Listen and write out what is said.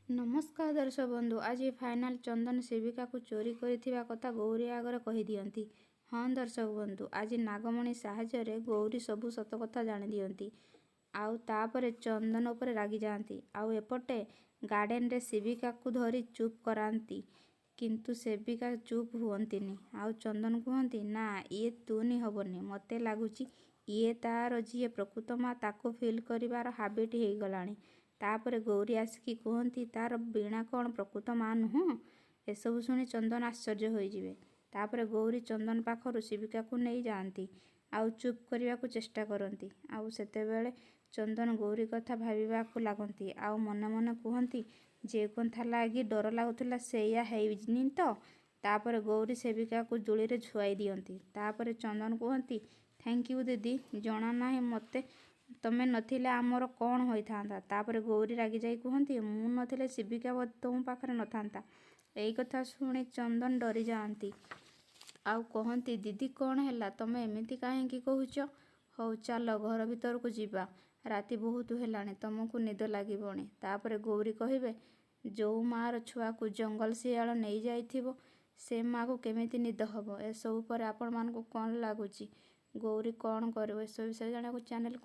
ନମସ୍କାର ଦର୍ଶକ ବନ୍ଧୁ, ଆଜି ଫାଇନାଲ୍ ଚନ୍ଦନ ଶିବିକାକୁ ଚୋରି କରିଥିବା କଥା ଗୌରୀ ଆଗରେ କହିଦିଅନ୍ତି। ହଁ ଦର୍ଶକ ବନ୍ଧୁ, ଆଜି ନାଗମଣି ସାହାଯ୍ୟରେ ଗୌରୀ ସବୁ ସତ କଥା ଜାଣିଦିଅନ୍ତି ଆଉ ତାପରେ ଚନ୍ଦନ ଉପରେ ରାଗିଯାଆନ୍ତି। ଆଉ ଏପଟେ ଗାର୍ଡ଼େନରେ ଶିବିକାକୁ ଧରି ଚୁପ୍ କରାନ୍ତି, କିନ୍ତୁ ଶିବିକା ଚୁପ୍ ହୁଅନ୍ତିନି। ଆଉ ଚନ୍ଦନ କୁହନ୍ତି, ନା ଇଏ ତୁନି ହେବନି, ମୋତେ ଲାଗୁଛି ଇଏ ତା'ର ଯିଏ ପ୍ରକୃତ ମା' ତାକୁ ଫିଲ୍ କରିବାର ହାବିଟ୍ ହେଇଗଲାଣି। ତାପରେ ଗୌରୀ ଆସିକି କୁହନ୍ତି, ତା'ର ବୀଣା କ'ଣ ପ୍ରକୃତ ମା' ନୁହଁ? ଏସବୁ ଶୁଣି ଚନ୍ଦନ ଆଶ୍ଚର୍ଯ୍ୟ ହୋଇଯିବେ। ତାପରେ ଗୌରୀ ଚନ୍ଦନ ପାଖରୁ ଶିବିକାକୁ ନେଇ ଯାଆନ୍ତି ଆଉ ଚୁପ୍ କରିବାକୁ ଚେଷ୍ଟା କରନ୍ତି। ଆଉ ସେତେବେଳେ ଚନ୍ଦନ ଗୌରୀ କଥା ଭାବିବାକୁ ଲାଗନ୍ତି ଆଉ ମନେ ମନେ କୁହନ୍ତି, ଯେଉଁ କଥା ଲାଗି ଡର ଲାଗୁଥିଲା ସେଇଆ ହେଇନି ତ? ତାପରେ ଗୌରୀ ଶିବିକାକୁ ଦୋଳିରେ ଶୁଆଇ ଦିଅନ୍ତି। ତାପରେ ଚନ୍ଦନ କୁହନ୍ତି, thank you ଦିଦି, ଜଣା ନାହିଁ ମୋତେ ତମେ ନଥିଲେ ଆମର କ'ଣ ହୋଇଥାନ୍ତା। ତାପରେ ଗୌରୀ ରାଗିଯାଇ କୁହନ୍ତି, ମୁଁ ନଥିଲେ ଶିବିକା ତୁମ ପାଖରେ ନଥାନ୍ତା। ଏଇ କଥା ଶୁଣି ଚନ୍ଦନ ଡରିଯାଆନ୍ତି ଆଉ କହନ୍ତି, ଦିଦି କ'ଣ ହେଲା, ତମେ ଏମିତି କାହିଁକି କହୁଛ? ହଉ ଚାଲ ଘର ଭିତରକୁ ଯିବା, ରାତି ବହୁତ ହେଲାଣି, ତମକୁ ନିଦ ଲାଗିବଣି। ତାପରେ ଗୌରୀ କହିବେ, ଯେଉଁ ମାଆର ଛୁଆକୁ ଜଙ୍ଗଲ ଶିଆଳ ନେଇଯାଇଥିବ ସେ ମାଆକୁ କେମିତି ନିଦ ହେବ? ଏସବୁ ପରେ ଆପଣମାନଙ୍କୁ କ'ଣ ଲାଗୁଛି, ଗୌରୀ କ'ଣ କରିବ? ଏସବୁ ବିଷୟରେ ଜାଣିବାକୁ ଚ୍ୟାନେଲ୍